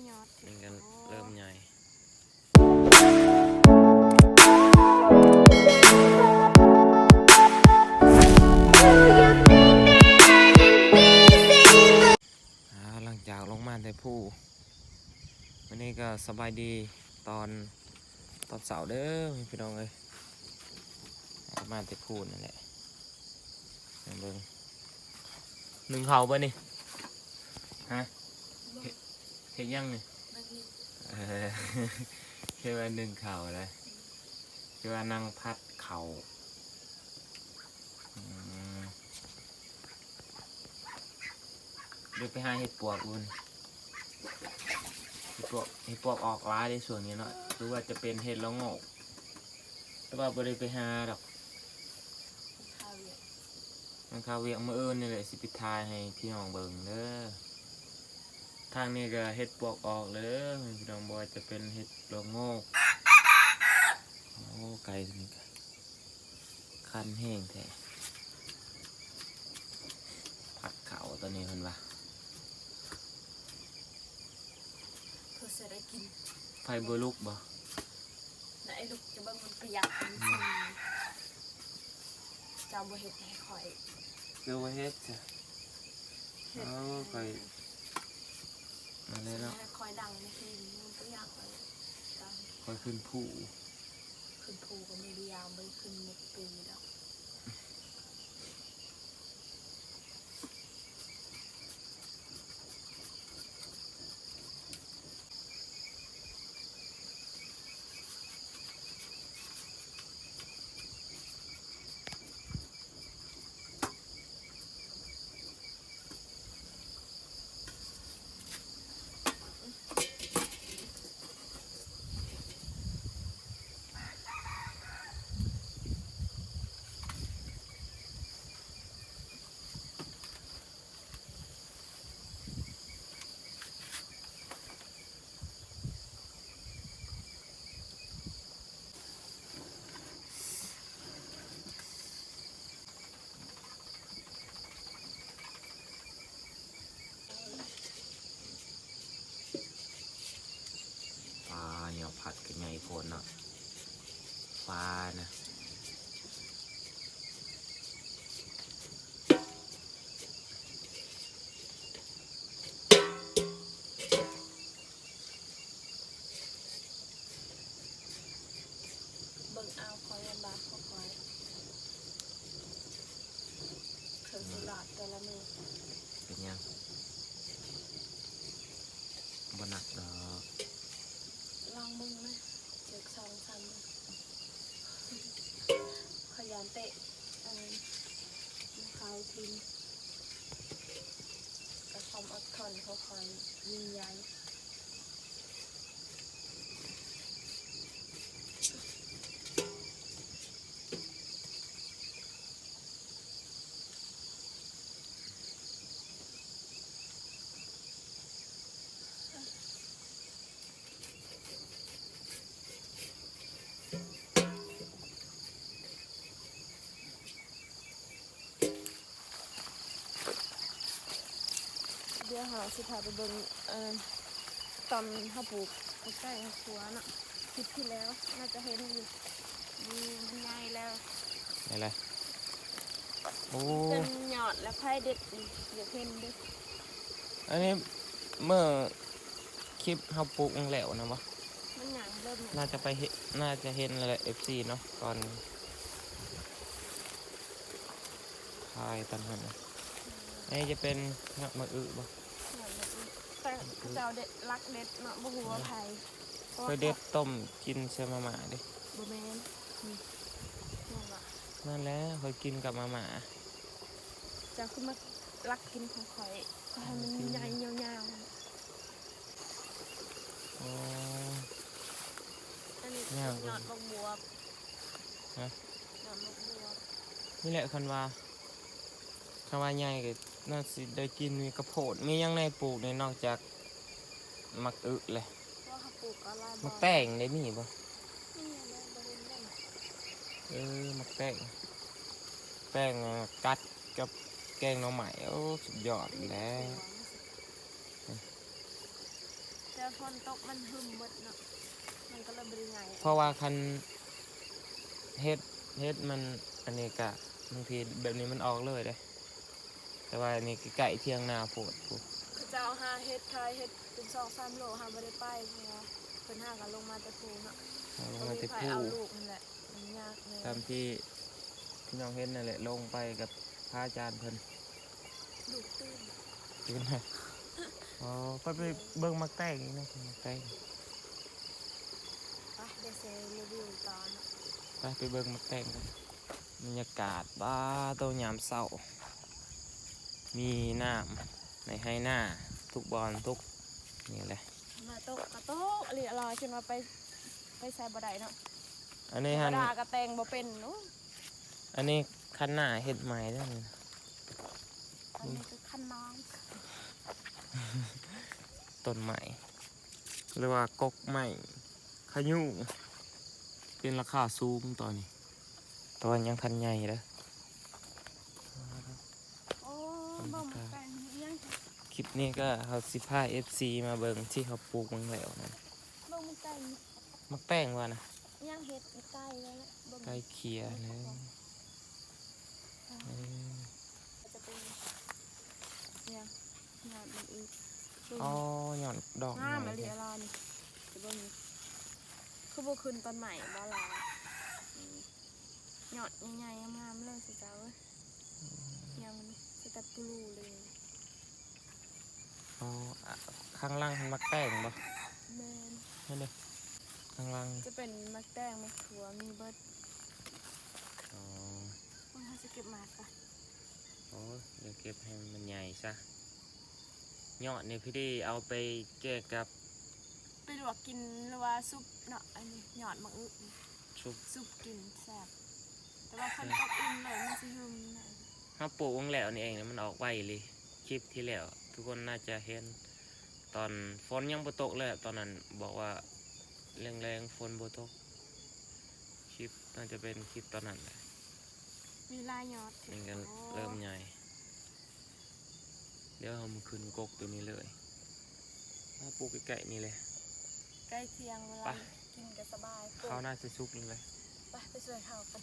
ຍອດ ນີ້ກໍເລີ່ມໃຫຍ່. ອ່າ ຫຼັງຈາກລົງມາແຕ່ພູ ມື້ນີ້ກໍສະບາຍດີຕອນ ຕອນເຊົ້າເດີພີ່ນ້ອງເອີຍ. ມາແຕ່ພູນັ້ນແຫຼະ ເບິ່ງ ໜຶ້ງເຂົ້າບໍ່ນີ້? ຮະ ເຮັດ ເຮັດຫຍັງນີ້? ເອີ ຄິດວ່າໜຶ້ງເຂົ້າແຫຼະ ຄິດວ່ານັ່ງຜັດເຂົ້າ. ອືມ ດຽວໄປຫາເຫັດປວກອື່ນ ເຫັດປວກ ເຫັດປວກອອກຫຼາຍເດ້ຊ່ວງນີ້ເນາະ ຫຼືວ່າຈະເປັນເຫັດລະໂງກ ແຕ່ວ່າບໍ່ໄດ້ໄປຫາດອກ ມັນຄາວຽກ ມັນຄາວຽກ. ມື້ອື່ນນີ້ແຫຼະຊິໄປຖ່າຍໃຫ້ພີ່ນ້ອງເບິ່ງເດີ. ທາງນີ້ກໍເຫັດປວກອອກເດີພີ່ນ້ອງ ບໍ່ວ່າຈະເປັນເຫັດລະໂງກ. ໂອ້ ໄກ່ຕົວນີ້ກໍຄັນແຮງແທ້ ຜັດເຂົ້າຕົວນີ້ເພິ່ນວ່າ ເພື່ອຊິໄດ້ກິນ ໄຟບໍ່ລຸກບໍ່? ແລ້ວໄອ້ລຸກຈະເບິ່ງມັນປະຢັດ ມັນຊິ ເຈົ້າບໍ່ເຮັດໃຫ້ຂ້ອຍ ຄືບໍ່ເຮັດຊະ? ເຮັດ ເອົາ ຂ້ອຍ ອັນນີ້ເນາະ ໃຫ້ຂ້ອຍດັງໃນທີ່ນີ້ ມັນປະຢັດ ຂ້ອຍຂຶ້ນພູ ຂຶ້ນພູກໍມີດຽວ ບໍ່ໄດ້ຂຶ້ນໝົດປີດອກ. ປາແນວພັດກໍໃຫຍ່ໂພດເນາະ ປານະ. ເບິ່ງເອົາ ຂ້ອຍວ່າບາກຂອງຂ້ອຍ ເຄື່ອງຊິລອດແຕ່ລະມື້ ເປັນຫຍັງ? ບໍ່ໜັກດອກ ລອງເບິ່ງນະ ຈັກສອງສາມມື້ ຂ້ອຍຢ້ານເຕະ ເອີ ເຂົ້າທິ່ມ ແຕ່ຄວາມອົດທົນຂອງຂ້ອຍຍິ່ງໃຫຍ່. ດຽວເຮົາຊິພາໄປເບິ່ງ ເອີ ຕອນເຮົາປູກຜັກແຕງໃນຄົວເນາະ ຄລິບທີ່ແລ້ວ ໜ້າຈະເຫັນຢູ່ ນີ້ມັນໃຫຍ່ແລ້ວ ນີ້ແຫຼະ ໂອ້ ເປັນຍອດແລ້ວ ໃຜເດັດນີ້ ຢາກເຫັນເດ້. ອັນນີ້ເມື່ອຄລິບເຮົາປູກຍັງແລ້ວນະບໍ່? ມັນຫຍັງເລີ່ມ ໜ້າຈະໄປເຫັນ ໜ້າຈະເຫັນແລ້ວແຫຼະ ເອັຟຊີເນາະ ຕອນຖ່າຍຕອນຫັ້ນນະ. ອືມ ອັນນີ້ຈະເປັນຍອດໝາກອຶບໍ່? ຍອດໝາກອຶ ແຕ່ເຂົາເຈົ້າເດັດ ລັກເດັດເນາະ ບໍ່ຮູ້ວ່າໃຜ. ຂ້ອຍເດັດຕົ້ມກິນໃສ່ມາມ່າເດ້. ບໍ່ແມ່ນ ນີ້ ນັ້ນລະ ຂ້ອຍກິນກັບມາມ່າ. ເຈົ້າຄືມາລັກກິນຂອງຂ້ອຍ ຂ້ອຍໃຫ້ມັນໃຫຍ່ຍາວໆ. ອໍ ອັນນີ້ຍອດບັກບວບ. ຮະ? ຍອດບັກບວບ. ນີ້ແຫຼະ ຄັນວ່າ ຄັນວ່າໃຫຍ່ກໍໜ້າຊິໄດ້ກິນ. ມີກະໂພດ ມີຫຍັງແດ່ປູກນີ້ ນອກຈາກໝາກອຶແຫຼະ? ວ່າເຮົາປູກກໍຫຼາຍ ໝາກແຕງເດ້ ມີບໍ່? ມີແຫຼະ ບໍ່ເຫັນເດ້. ເອີ ໝາກແຕງ ແຕງ ອາ ກັດກັບແກງໜໍ່ໄມ້ ໂອ້ ສຸດຍອດແລ້ວ. ແຕ່ ຝົນຕົກມັນຫຶມໝົດເນາະ ມັນກໍເລີຍບໍ່ໄດ້ໃຫຍ່ ເພາະວ່າຄັນເຫັດ ເຫັດມັນ ອັນນີ້ກະ ບາງທີແບບນີ້ມັນອອກເລີຍເດ້ ແຕ່ວ່າອັນນີ້ໃກ້ໆທຽງນາໂພດ ເຂົາເຈົ້າຫາເຫັດ ຂາຍເຫັດເປັນສອງສາມໂລ ເຮົາບໍ່ໄດ້ໄປ ເພາະວ່າເພິ່ນຫາກໍລົງມາແຕ່ພູເນາະ ເອົາລົງມາແຕ່ພູ ກໍມີໃຜເອົາລູກຫັ້ນແຫຼະ ມັນຍາກແດ່ ຕາມທີ່ພີ່ນ້ອງເຫັນນັ້ນແຫຼະ ລົງໄປກັບພະອາຈານເພິ່ນ ລູກຕື່ນ ຕື່ນ ອໍ ໄປ ໄປເບິ່ງໝາກແຕງນີ້ເນາະ ໝາກແຕງ ໄປ ດຽວຊິຣີວິວຕໍ່ເນາະ ໄປ ໄປເບິ່ງໝາກແຕງກັນ ບັນຍາກາດ ປາໂຕ ຍາມເຊົ້າ ມີນ້ຳໃນໄຮ່ນາທຸກບ່ອນທຸກນີ້ແຫຼະ ມາຕົກກະຕົກອີ່ຫຼີລະ ຈົນວ່າໄປ ໄປໃສບໍ່ໄດ້ເນາະ ອັນນີ້ຫັ້ນ ກະແຕງບໍ່ເປັນ ໂອ້ຍ ອັນນີ້ຄັນນາເຮັດໃໝ່ເດີ້ນີ້ ອັນນີ້ຄືຄັນນາ ຕົ້ນໄມ້ ຫຼືວ່າກົກໄມ້ຂະຫຍູ່ ເປັນລາຄາສູງຕອນນີ້ ແຕ່ວ່າຍັງທັນໃຫຍ່ເດີ້ ໂອ້ ເບິ່ງແປງອີ່ຫຍັງ ຄລິບນີ້ກໍເຮົາຊິພາເອັຟຊີມາເບິ່ງທີ່ເຮົາປູກມັນແລ້ວນັ້ນ ເບິ່ງມັນແຕງ ໝາກແຕງວ່ານະ ຍັງເຮັດໄກແລ້ວແຫຼະ ເບິ່ງ ໃກ້ເຄຍແລ້ວ ເອີ ຈະເປັນຫຍັງ ຍອດມັນອີກ ອໍ ຍອດດອກ ງາມອີ່ຫຼີລາວນີ້ ຈະເບິ່ງ ຄືບໍ່ຂຶ້ນຕອນໃໝ່ບໍ່ລາວ ຍອດໃຫຍ່ໆ ງາມໆ ເລີຍເຈົ້າເອີຍ ອືມ ຍັງສະແຕັບປູລູເລີຍ ອໍ ຂ້າງຫຼັງໝາກແຕງບໍ່? ແມ່ນ ນັ້ນເດ້ ຂ້າງຫຼັງ ຈະເປັນໝາກແຕງ ໝາກຖົ່ວ ມີເບິດ ອໍ ໂອ້ຍ ເຮົາຊິເກັບໝາກກ່ອນ ໂອ້ຍ ດຽວເກັບໃຫ້ມັນໃຫຍ່ຊະ ຍອດນີ້ພີ່ດີເອົາໄປແກງກັບ ໄປລວກກິນ ຫຼືວ່າຊຸບເນາະ ອັນນີ້ຍອດໝາກອຶ ຊຸບ ຊຸບກິນແຊບ ແຕ່ວ່າຄັນຕົກອື່ນເລີຍມັນຊິຫຶມນະ ເຮົາປູກວັງແລ້ວນີ້ເອງ ມັນອອກໄວອີ່ຫຼີ ຄລິບທີ່ແລ້ວ ທຸກຄົນໜ້າຈະເຫັນ ຕອນຝົນຍັງບໍ່ຕົກເລີຍ ຕອນນັ້ນບອກວ່າແລງໆຝົນບໍ່ຕົກ ຄລິບ ໜ້າຈະເປັນຄລິບຕອນນັ້ນແຫຼະ ມີຫຼາຍຍອດ ນີ້ກໍເລີ່ມໃຫຍ່ ດຽວເຮົາມາຂຶ້ນກົກໂຕນີ້ເລີຍ ມາປູກໃກ້ໆນີ້ເລີຍ ໃກ້ທຽງເວລາ ໄປ ກິນກໍສະບາຍ ເຂົ້າໜ້າຊິສຸກນີ້ເລີຍ ໄປ ໄປຊ່ວຍເຂົາກັນ